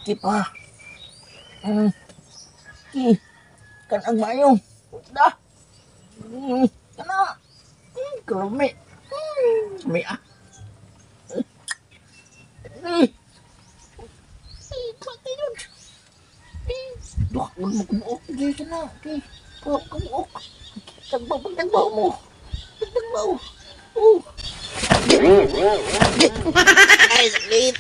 Kipa. Ki. Kanang mayo. Da. Kana. Kalami. May ah. Eh. Pati yun. Duha ko mo kumuok. Di ka na. Di. Kumuok. Tagbaw, pagtagbaw mo. Pagtagbaw. Oh. Ay, sakit.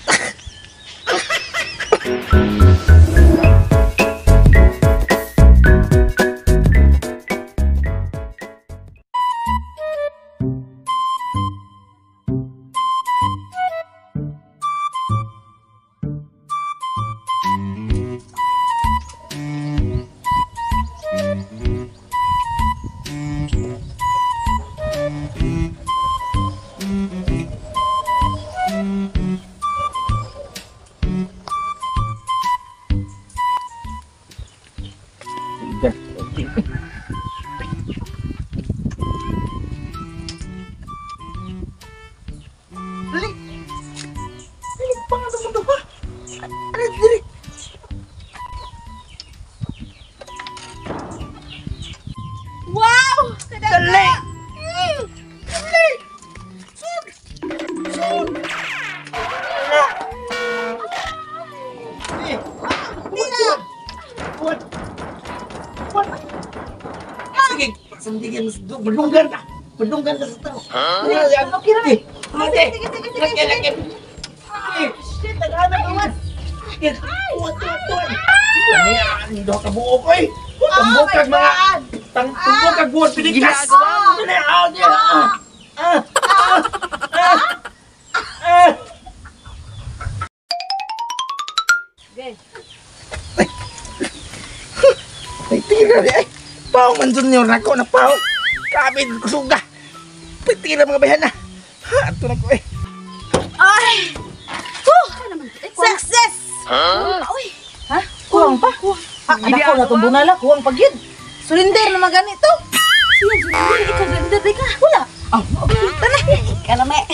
Wow! Dali! Dali! Sud! Sud! Buat! Buat! Sige, sandigan mo. Madunggan ka! Madunggan ka sa tao. Okay na. Sige, Sige, sige, sige, laki, sige. laki. Shit, naghanap naman. Sige, tuwan, tuwan, tuwan. Ano yan? Duha ka buo ko eh. Tambok Oh kag my mga... God! Tambok kag buot pinikas. Ginagawa mo. Ano yan? Ah, ah, ah, ah, ah. Okay. Ay, tira di ay. Pao man junior na ko na pao. Grabe kusuga. Tira mga bayan na. Ha, ato na ko eh. Ay! Whew! Success! Huh? Uy! Ha? Kuwang pa? Ah, anak ko, natumbungan lang. Kuwang pag yun. Surrender naman ganito. Siya, surrender. Ikaw, surrender. Di ka. Wala. Ah, Okay, tana. Ikaw na, may.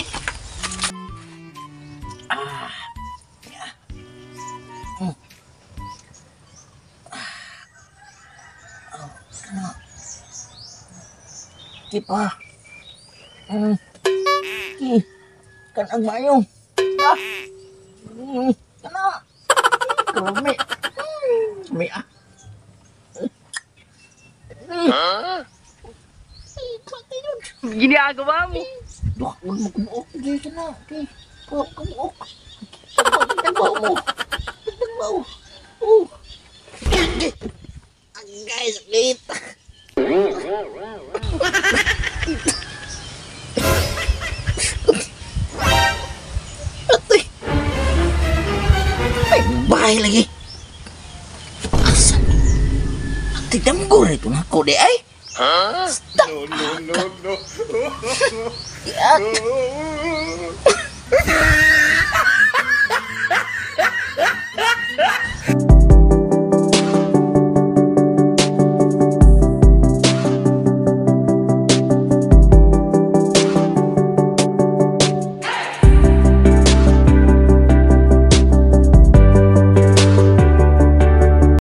Kipa. Ki. Kanang mayo. Ah. Kana. Kalami. May ah. Huh? Pati yun. Ginagawa mo. Duha ko mo kumuok. Di ka na. Di. Kumuok. Tagbaw mo. Tagbaw. Oh. Agay, sakit. Atoy. Ay, bahay lagi. Asa? Atoy, damgo na ito na ako di ay. Huh? Stop. No, no, no, no. Yak.